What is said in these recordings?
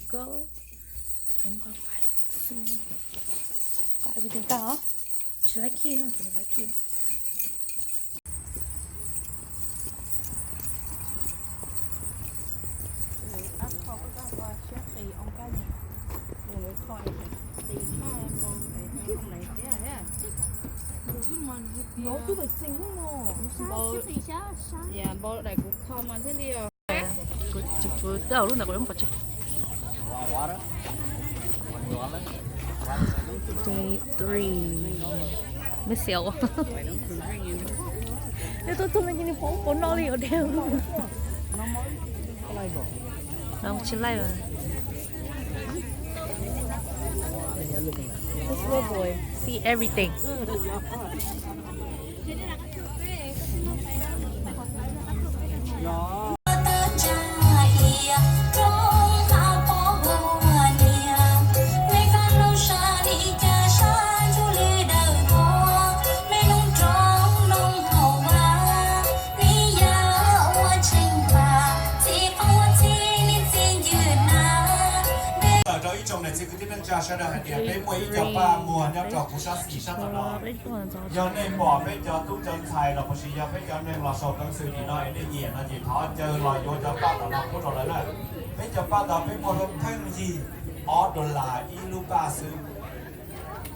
Go. Got everything tag os. Tsis laib khi no, tsis laib khi. Npau daim kuv kho mas thiaj li os. Kuv tsis, kuv twb haus lub ntawd kuv yeej pov tseg. Day three. Me xiav. Yog tuaj txog no ces nws pom, pom no li os dej. No tsis laij. This little boy see everything. Tawm rau ib tsoom niam txiv kwv tij neej tsa sawv daws hais tias peb muaj ib co paj muag nyob rau kuv sab xis sab tom no. Yog nej pom peb cov tub cov ntxhais los puas sis yog peb cov neeg los sau peev xwm tim no es nej nyiam no ces thov caw los yuav cov paj tom no pub rau lawv na. Peb cov paj ntawd peb muag rau pheej yig ob dollar ib lub paj xwb.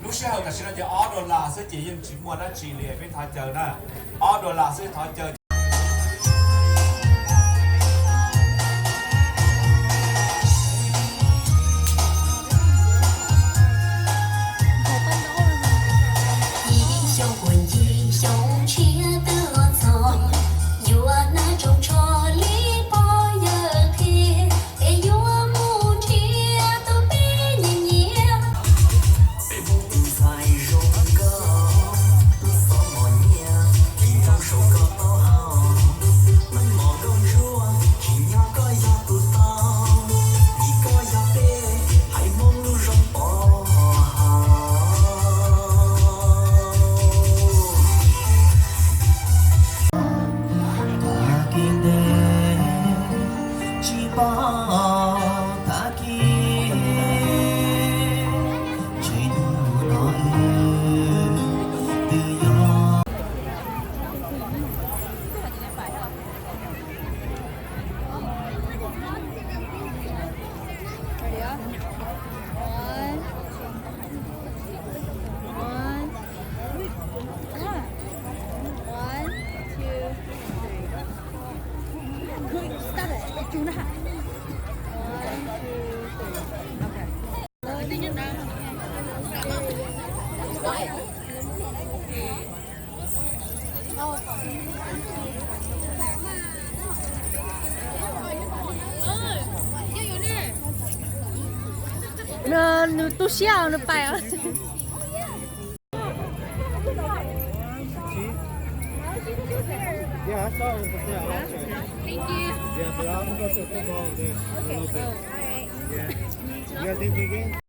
Lub sij hawm tam sim no ces ob dollar xwb ces yeej tsis muaj dab tsi li, peb thov caw na. Ob dollar xwb, thov caw. Ready, up. One, one, one, two, three. Stop it. One, two, three. Okay. Nws, nws tu siab nws pais. Yeah, I saw it before. Thank you. Yeah, but I'm gonna put football over there. Okay. A little bit. All right. Yeah. You guys didn't do a game?